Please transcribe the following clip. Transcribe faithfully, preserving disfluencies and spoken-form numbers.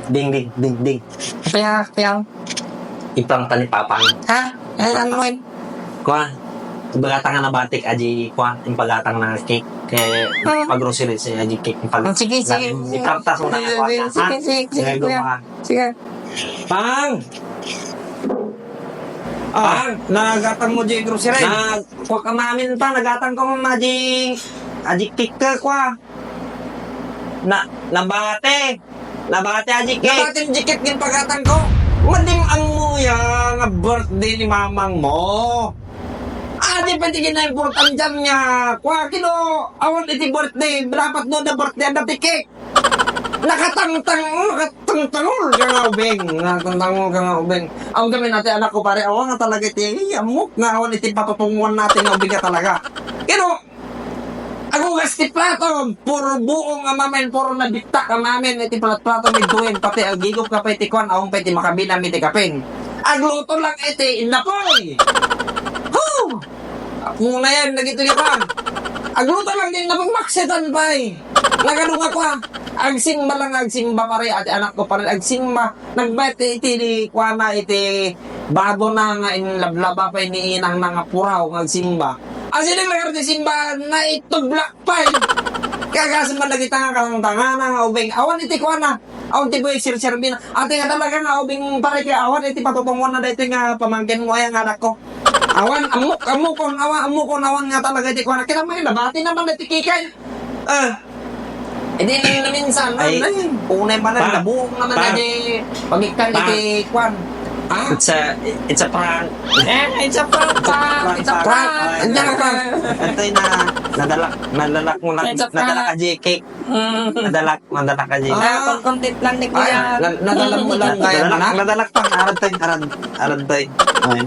Ding, ding, ding, ding. Kaya, kaya. Ipang ta ni Papang. Ha? Ay, ano yun? Kwa, ibagatang nga nabatik, aji, kwa, ibagatang nga cake. Kaya, ah, pag-grocery siya, aji cake. Pag-, ah, sige, sige. Ikartas mo na, sige, kwa, sige, ha? Sige, sige, sige, sige, sige. Pang! Ah. Pang, nagatang mo di grocery? Na, kwa ka mamin pa, nagatang ko mo, aji, aji cake ka, kwa. Na, nabate. Nabati, Aji Kik. Nabati, Aji Kik, ginpagatan ko. Madim ammo ya nga birthday ni mamang mo. Adi pa ti kinaimportan dyan nga. Kwa, kino, awan iti birthday. Dapat no na birthday, anda ti cake. Nakatangtang, nakatangtangol ka nga ubing. Nakatangtangol ka nga ubing. Ang gamin natin, anak ko, pare, awan nga talaga iti, ay, amok nga awan iti patutunguan natin nga ubing ka talaga. Kino, Agugas ti plato, puro buong a mamin, puro nabittak a mamin iti plat-, plato ni Duen, pati agigop ka pa iti kuan, awan pa iti makabinam iti kapin. Agluto lang iti innapoy. Hu! Muna yan, nagito ni kuan. Agluto lang din innapoy, maksitan pay. Nagano nga kuan. Agsimba lang, agsimba pare, ati anak ko pare, agsimba. Nagbayat iti, iti, kuana, iti bado na nga inlablaba pa ni inang na nga puraw nga agsimba. Ang sining nagar ti simba, naitublak pay. Kagasim man dagita nga kalangtangana nga ubing. Awan iti kuana. Awan ti buhi sirsirbina. Ati nga talaga nga ubing pare kay awan iti patutunguan na daytoy nga pamangkin mo ay nga anak ko. Awan, amok, amokon, awan, amokon, awan nga talaga iti kuana. Kaya may nabati naman iti kikay. Ah. Edi nang naminsan, ay, ay, unay pa na, pa, nabuong naman pa, na di pagikkan pa, iti kuan. Ah? It's a, it's a prank. Eh, it's a prank, pa. It's a prank. It's a prank. Anya ka, prank? Ito na, nadalak, nadalak mo na, it's a prank. Nadalak ka, J K. Mm. Nadalak, nadalak ka, J K. Ah, pag-content lang ni Kuya. Ay, na-, nadalak mo lang, kaya mo na? Nadalak, nadalak pa, arad tayo, arad, arad tayo. Ay.